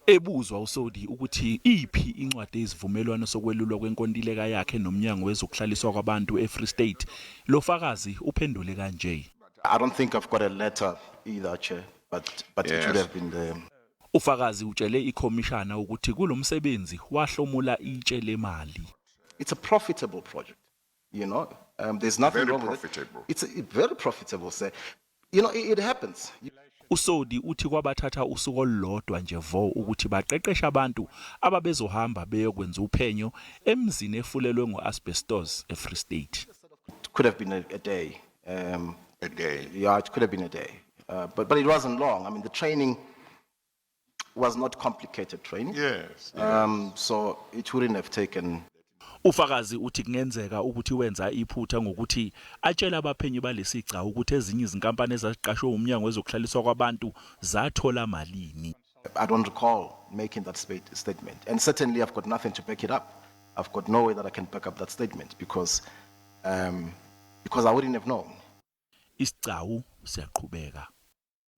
Ebuzwa uSodi ukuthi iphi incwadi eyisivumelwano sokwelulwa kwenkontileka yakhe nomnyango wezokuhlaliswa kwabantu eFree State, lo fakazi uphendule kanje. I don't think I've got a letter either, Chair, but it would have been the. Ufakazi utshele ikhomishana ukuthi kulomsebenzi wahlomula itshe lemali. It's a profitable project. There's nothing Very wrong with it. profitable. It's very profitable, sir. It happens. USodi uthi kwabathatha usuku olulodwa nje vo ukuthi baqeqeshe abantu ababezohamba beyokwenza uphenyo emzini efulelwe ngo-asbestos eFree State. It could have been a day. A day. Yeah, it could have been a day. But it wasn't long. I mean, the training was not complicated training. So it wouldn't have taken Ufakazi uthi kungenzeka ukuthi wenza iphutha ngokuthi atshele abaphenyi balesigcawu ukuthi ezinye izinkampani ezaziqashwe umnyango wezokuhlaliswa kwabantu zathola malini. I don't recall making that statement. And certainly I've got nothing to back it up. I've got no way that I can back up that statement because I wouldn't have known. Isigcawu siyaqhubeka.